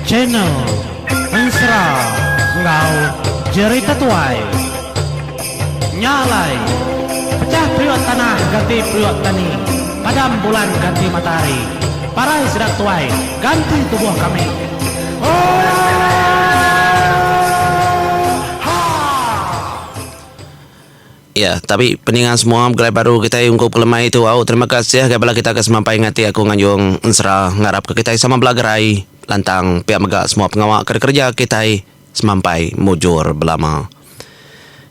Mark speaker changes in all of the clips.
Speaker 1: Channel Ensera enggau Jerita Tuai. Nya alai, pecah periuk tanah ganti periuk tani, padam bulan ganti matahari, parai sida tuai ganti tubuh kami. Oohaa!
Speaker 2: Ya, tapi peninga semua begelai baru kitai ungkup ke lemai tu au. Terima kasih ngagai bala kita ke semampai ngati aku nganjung ensera ngarap ke kitai sama bela gerai lantang pia mega semua pengawa ke dikereja kitai semampai mujur belama.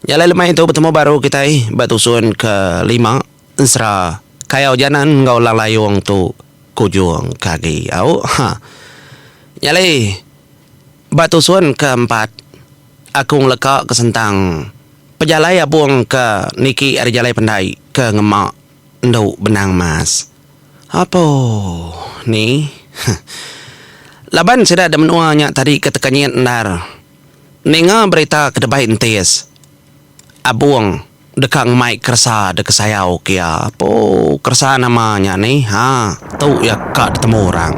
Speaker 2: Nya alai lemai tu betemu baru kitai ba tusun ke lima ensera Kayau Janan enggau Lang Layung tu kujung ke agi au. Ha. Nya alai ba tusun ke empat aku ngeleka ke sentang Pejalai abung ke niki ari jalai pendai ke ngema endu benang mas. Apo ni. Laban sida da menua nya tadi ke tekenyit endar ninga berita ke debai entis. Abung deka ngemai keresa de kesayau ke iya. Apo keresa nama nya nih ha tu iya ka ditemu orang.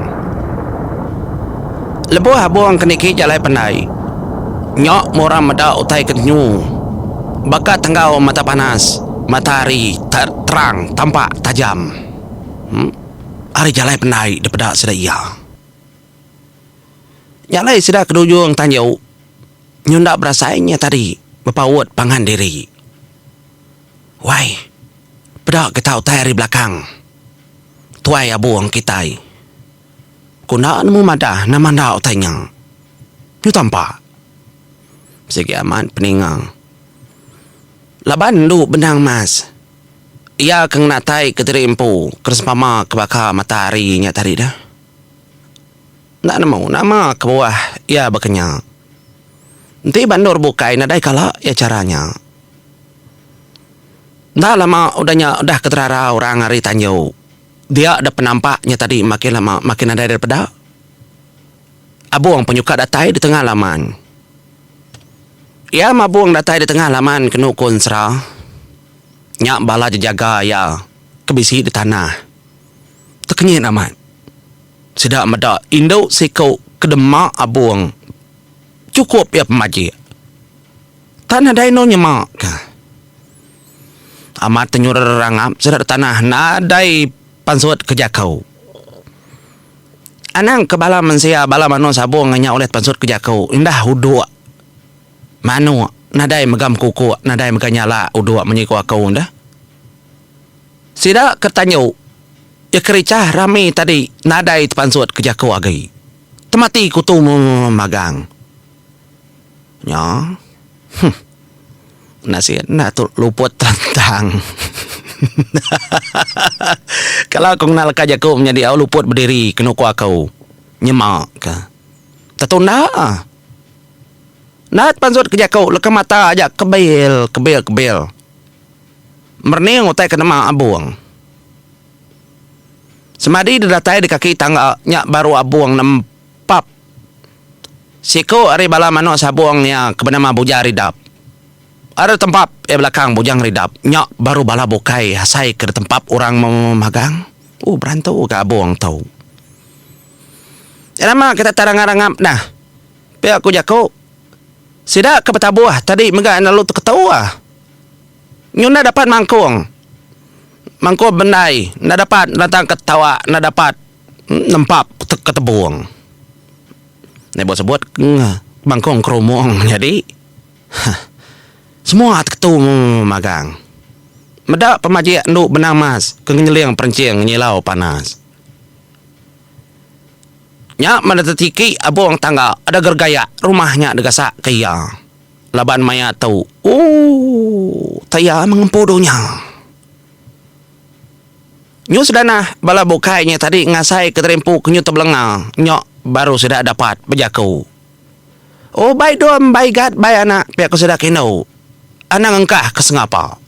Speaker 2: Lebuh abung ke niki jalai pandai, nya meh orang meda utai ke nyu baka tenggau mata panas, matahari terang tampak tajam ari jalai pandai dipeda sida iya. Nya alai sida ke dujung tanju nyu enda berasai nya tadi bepaut pangan diri. Wai, peda kita utai ari belakang tuai abung kitai. Ku enda nemu madah nama enda utai nya. Nyu tampa. Sigi amat peninga. Laban endu benang mas. Iya ke ngenatai kediri empu ke sempama ke baka matahari nya tadi dah. Enda nemu nama kebuah iya baka nya. Enti ba endur bukai nadai kala iya chara nya. Enda lama udah nya udah keterara orang ari tanju. Dia da penampak nya tadi makin lama makin nadai da peda. Abong penyuka datai di tengah laman. Iya mabong datai di tengah laman kenu ku ensera. Nya bala jejaga iya ke bisi di tanah. Tekenyit amat. Sida meda indu siku ke dema abong chukup iya pemajik. Tak nadai enu nyema ka. Amat te nyuruh rangap sida da tanah nadai pansut ke jaku. Anang ke bala mensia bala manuk sabung inya ulih pansut ke jaku indah uduk manuk nadai mega mekukuk nadai mega nyala uduk munyi ku aku dah. Sida ke tanyu iya ke richah rami tadi nadai tepansut ke jaku agi. Temati kutu magang. Nya. Huh. Nasit enda tu luput telentang. Kalau aku ngena leka jaku menyadi au luput bediri kenu ku aku. Nyema ka. Tetunda. Enda pansut ke jaku leka mata aja kebil kebil kebil. Merening utai ke nema abung. Semadi deh datai di kaki tangga nya baru abung nempap. Siku ari bala manuk sabung iya ke benama Bujang Ridap. Ari tempap iya belakang Bujang Ridap nya baru bala bukai asai ke ditempap orang memagang. Uh berantu ga abung tu. Nama kita tak rangap-rangap dah. Pia ku jaku. Sida ke betabuh tadi mega lalu teketu ah. Nyu enda dapat mangkung. Mangkung bendai enda dapat datang ke tawa enda dapat nempap ke tebung. Nyebut sebut bangkung kerumung nyadi huh semua teketu magang. Meda pemajik endu benang mas ke ngenyeling perenching nyilau panas. Nya meda tetiki abung tangga ada geregayak rumah nya digasak ke iya. Laban maya tu ooh te iya mengempu dunya. Nyu sedanah bala bukai nya tadi ngasai ke terimpu ke nyu tebelenga nya baru sida dapat bejaku. Oh bai dom bai gat bai anak pia ku sida kindu. Anang engkah ke sengapa.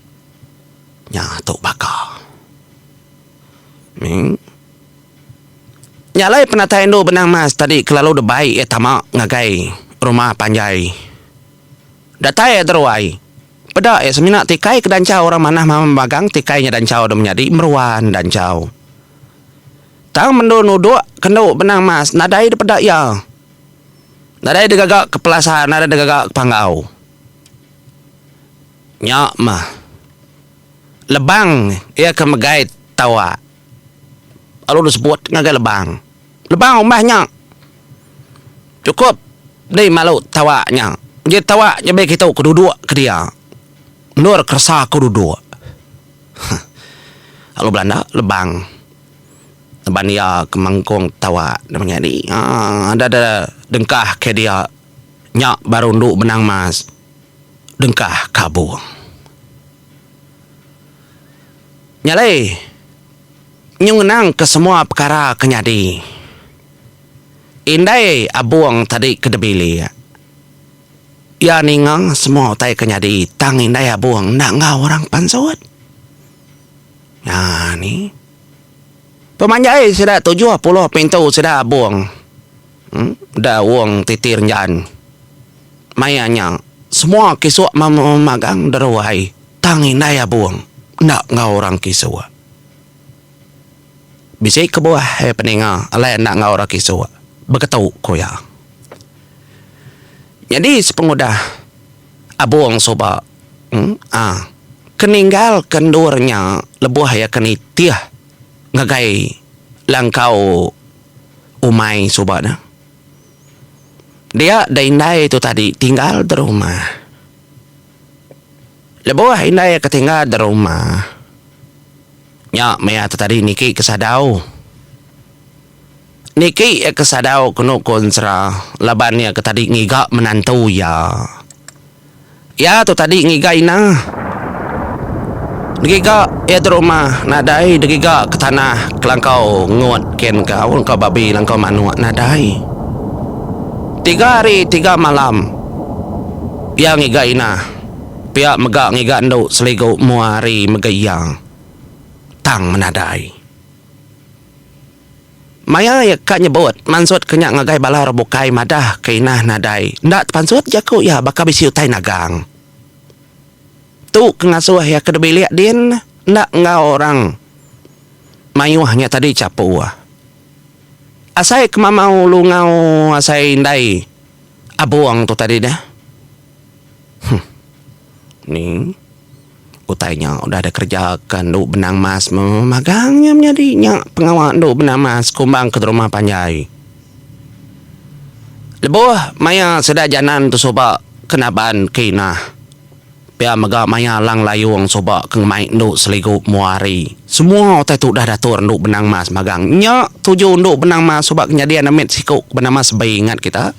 Speaker 2: Nya tu baka. Ming. Nya alai penatai endu benang mas tadi kelalu debai iya tama ngagai rumah panjai. Datai iya teruai. Peda iya semina tikai ke danchau orang manah magang tikai nya danchau deh menyadi meruan danchau. Tang mendu nuduk kendu benang mas nadai deh peda iya. Nadai digaga ke pelasar, nadai digaga ke panggau. Nya mah lebang iya ke megai tawak lalu disebut ngagai lebang. Lebang umbah nya chukup dei malu tawak nya. Ji tawak nya bei kitu ke duduk ke dia endur keresa ku duduk. Lalu belanda lebang laban iya ke mangkung tawak ne menyadi aaa da da dengkah ke dia nya baru endu benang mas. Dengkah kabung. Nya alai, nyu ngenang ke semua pekara ke nyadi. Indai Abung tadi ke dibilik. Iya ninga semua utai ke nyadi tang indai Abung enda enggau orang pansut. Nya ni. Pemanjai sida 70 pintu sida Abung. Da wong titi renjan. Maya nya, semua kisuk memagang deruai tang indai abung enda enggau orang kisuk. Bisi kebuah iya peninga alai enda enggau orang kisuk, beketu ku iya. Nyadi sepengudah abung suba uhh ke ninggalka endur nya lebuh iya ke nitih ngagai langkau umai suba ne. Dia da indai tu tadi tinggal da rumah. Lebuh indai ke tinggal da rumah, nya maya tu tadi niki ke sadau. Niki iya ke sadau kenu ku ensera laban iya ke tadi ngiga menantu iya. Iya tu tadi ngiga ina. Digiga iya tu rumah nadai digiga ke tanah kelangkau ngut kin ka langkau babi langkau manuk nadai. Tiga hari tiga malam iya ngiga ina pia mega ngiga endu seligu mua hari mega iya tang menadai. Maya iya ka nyebut mansut ke nya ngagai bala orang bukai madah ke inah nadai enda tepansut jaku iya baka bisi utai nagang. Tu ke ngasuh iya ke dibilik din enda enggau orang mayuh nya tadi chapuh. Asai ke mamau lungau asai indai abung tu tadi deh. Huh. Ni. Utai nya udah dikereja ke endu Benang Mas memagang nya menyadi nya pengawa endu Benang Mas kumbang ke rumah panjai. Lebuh maya sida janan tu suba ke naban ke inah pia mega maya Lang Layung suba ke ngemai endu Seligu mua hari semua utai tu udah diatur endu Benang Mas magang. Nya tuju endu Benang Mas suba ke nyadi anak mit siku ke benama Sebi ingat kita.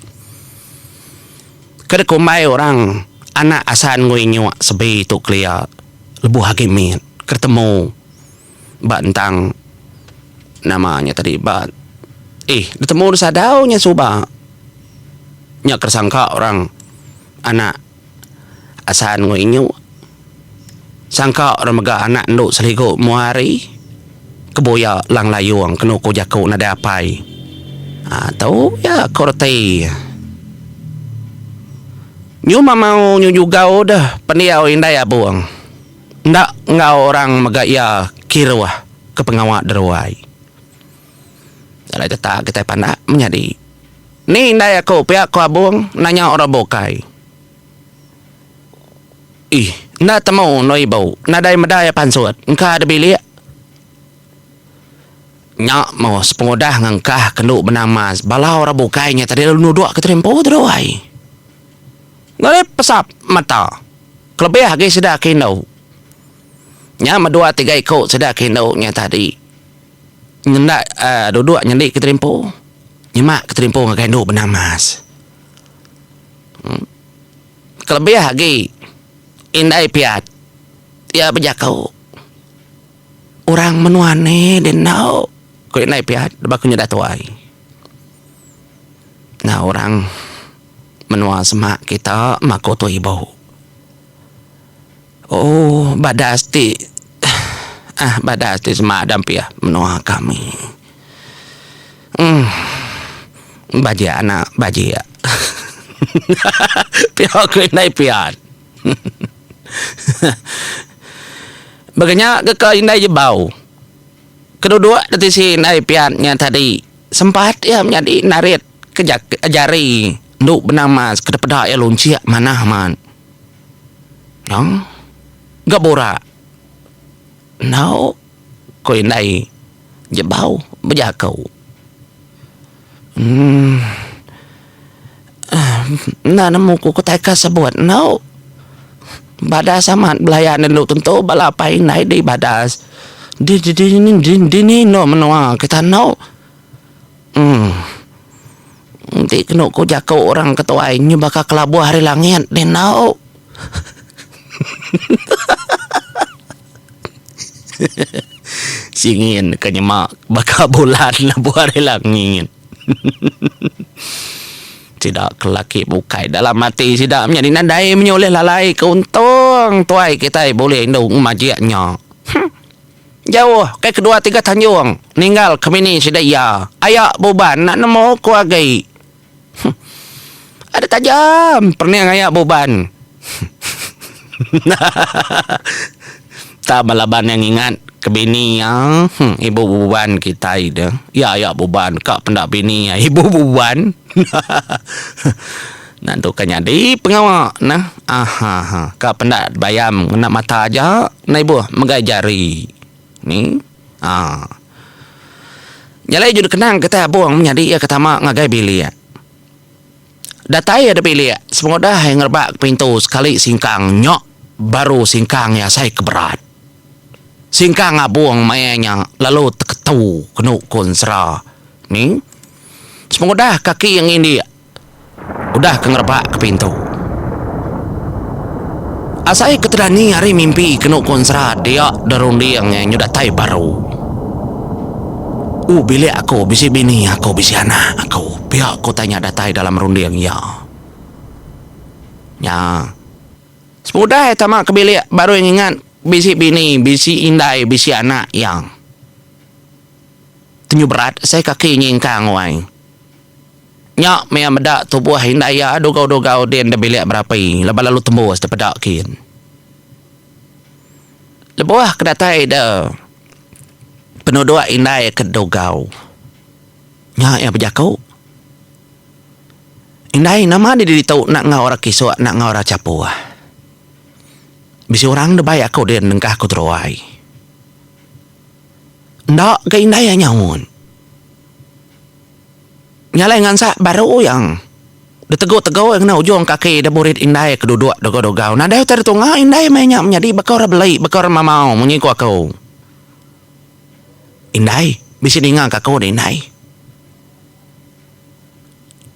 Speaker 2: Ke dikumbai orang anak asan enggau inyuk sebi tu kelia lebuh agi mit ke ditemu ba entang nama nya tadi ba ih ditemu da sadau nya suba nya ke sangka orang anak asan enggau inyuk sangka orang mega anak endu seligu mua hari ke buya Lang Layung kenu ku jaku nadai apai uhh tu iya ku reti. Nyu mamau nyu jugau deh pendiau indai abung. Enda enggau orang mega iya kiruh ke pengawa deruai. Alai tetak kitai pandak menyadi. Ni indai aku pia ku abung nanya orang bukai. Ih enda temu endo ibu nadai meda iya pansut engka da bilik. Nya meh sepengudah ngengkah ke endu benang mas bala orang bukai nya tadi lalu nuduk ke terimpu teduai. Ngagai pesap mata kelebih agi sida ke indu. Nya meh dua tiga iku sida ke indu nya tadi nyenda uhh duduk nyendi ke terimpu nyema ke terimpu ngagai endu benang mas. Kelebih agi indai piat iya bejaku. Orang menua ni deh endo, ku indai pia deba ku nyeda tuai. Enda orang menua semak kita maku tu ibu. Ooh badas ti ah badas ti semak dampih menua kami. Uhh bajik anak bajik pia ku indai pia. Baka nya ke ka indai jebau. Keduduk da tisi indai piat nya tadi sempat iya menyadi narit ke jari. Endu benang mas ke dipeda iya lunchik manah amat. Nya ga burak. Endu ku indai Jebau bejaku. Emm enda nemu ku kitai ka sebut endu. Badas amat belayan endu tentu bala apai indai di badas. Di di di dini endu menua kita endu. Emm enti kenu ku jaku orang ke tuai nyu baka kelabuh ari langit deh endu. Singin ke nyema baka bulan lebuh ari langit. Sida ke laki bukai dalam ati sida menyadi nadai menyulih lalai ke untung tuai kitai bulih indu ngemajik nya. Jauh kai kedua tiga tanjung ninggal ke bini sida iya. Aya buban enda nemu ku agi. Huh. Ada tajam pening aya buban. Tak belaban iya ngingat ke bini iya. Huh ibu buban kitai deh. Iya aya buban ka penda bini iya ibu buban. Nentu ka nyadi pengawa nah. Ahaha ka penda bayam ngena mata aja enda ibuh megai jari. Ni aa. Nya alai ju dikenang kitai abung menyadi iya ke tama ngagai bilik. Datai iya da bilik sepengudah iya ngerebak pintu sekali singkang nya baru singkang iya asai ke berat. Singkang abung maya nya lalu teketu kenu ku ensera. Ni sepengudah kaki iya ngindik. Udah ke ngerebak ke pintu. Asai ke tedani ari mimpi kenu ku ensera dia derunding iya nyu datai baru. U bilik aku bisi bini aku bisi anak aku pia ku utai nya datai dalam runding iya. Nya. Sepengudah iya tama ke bilik baru iya ngingat bisi bini bisi indai bisi anak iya. Tenyu berat asai kaki nyingkang wai. Nya meh meda tubuh indai iya dugau-dugau din da bilik berapi laban lalu tembus da peda kin. Lebuh ke datai da penuduk indai ke dugau nya iya bejaku, Indai nama diri ditu enda enggau orang kisuk enda enggau orang chapuh. Bisi orang da bai aku din nengkah ku teruai. Enda ga indai iya nyaut. Nya alai ngansak baru iya. Ditegu-tegu iya ngena ujung kaki da burit indai ke duduk dugau-dugau. Nadai utai ditunga indai meh nya menyadi baka orang beli, baka orang mamau munyi ku aku. Indai, bisi ninga ka aku deh indai.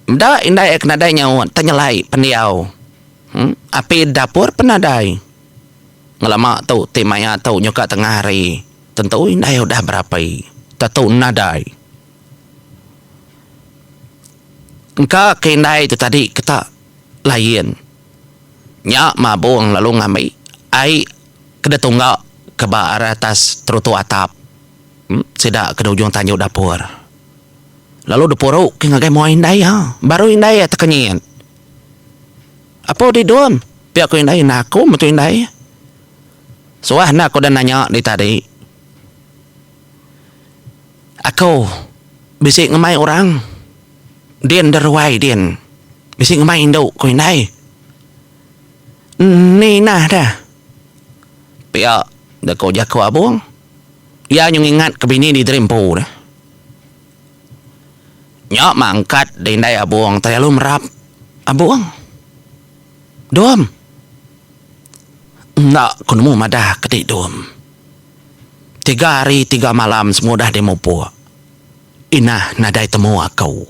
Speaker 2: Meda indai ke nadai nyaut tenyelai pendiau. Api dapur pun nadai. Ngelama tu ti maya tu nyuka tengah hari tentu indai udah berapi. Tetu nadai. Engka ke indai tu tadi ke tak lain. Nya mabung lalu ngambi ai ke ditungga ke ba ari atas terutu atap sida ke ujung tanju dapur. Lalu dipuru ke ngagai mua indai iya. Baru indai iya tekenyit. Apo di dom? Pia ku indai enda aku metu indai. Suah enda aku udah nanya di tadi. Aku bisi ngemai orang din da ruai din. Bisi ngemai indu ku indai. Ni nah dah. Pia da ku jaku abung. Iya nyu ngingat ke bini diri empu deh. Nya mangkat da indai abung tai lalu merap abung. Dom. Enda ku nemu madah ke ti dom. Tiga hari tiga malam semudah deh mupuk. Inah nadai temu aku.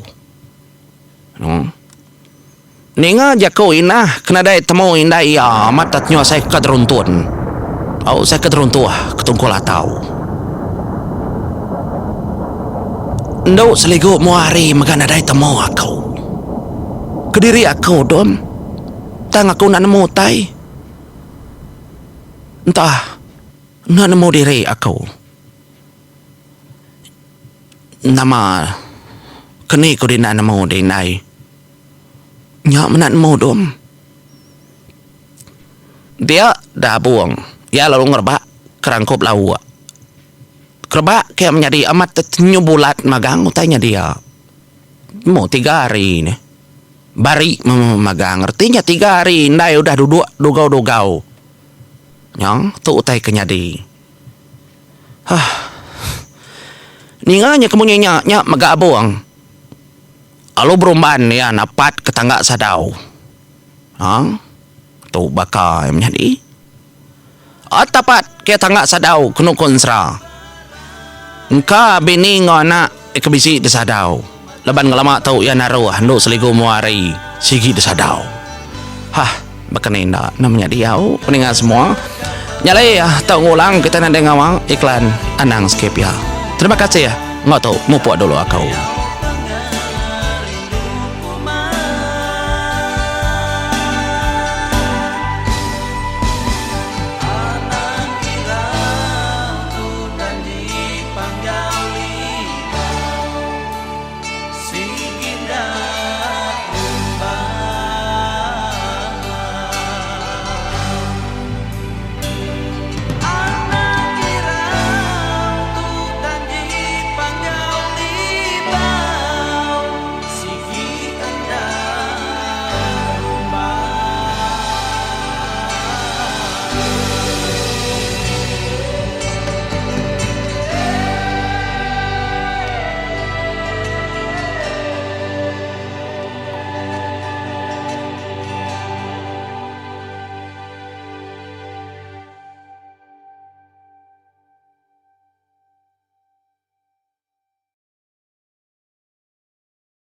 Speaker 2: Ninga jaku Inah ke nadai temu indai iya amat tak nyuah sai ke teruntun. Au sai ke teruntuh ke tungkul atau. Endu seligu mua hari mega nadai temu aku. Kediri aku dom. Tang aku enda nemu utai. Entah. Enda nemu diri aku. Nama keni ku dina nemu deh indai. Nya mena nemu dom. Dia dabung iya lalu ngerebak kerangkup lauk. Kerebak ke menyadi amat nyu bulat magang utai nya dia. Nemu tiga hari neh. Bari memagang reti nya tiga hari indai udah duduk dugau-dugau. Nya tu utai ke nyadi. Hah. Ninga nya ke munyi nya, nya mega abung. Lalu berumban iya napat ke tangga sadau. Ha. Tu baka iya menyadi. Tapat ke tangga sadau kenu ku ensera. Engka bini enggau anak iya ke bisi disadau. Laban ngelama tu iya naruh endu seligu mua hari sigi disadau. Hah baka ni enda nama nyadi au peninga semua. Nya alai tau ngulang kitai nadai ngawa iklan anang skip iya. Terima kasih enggau tu mupuk dulu aku.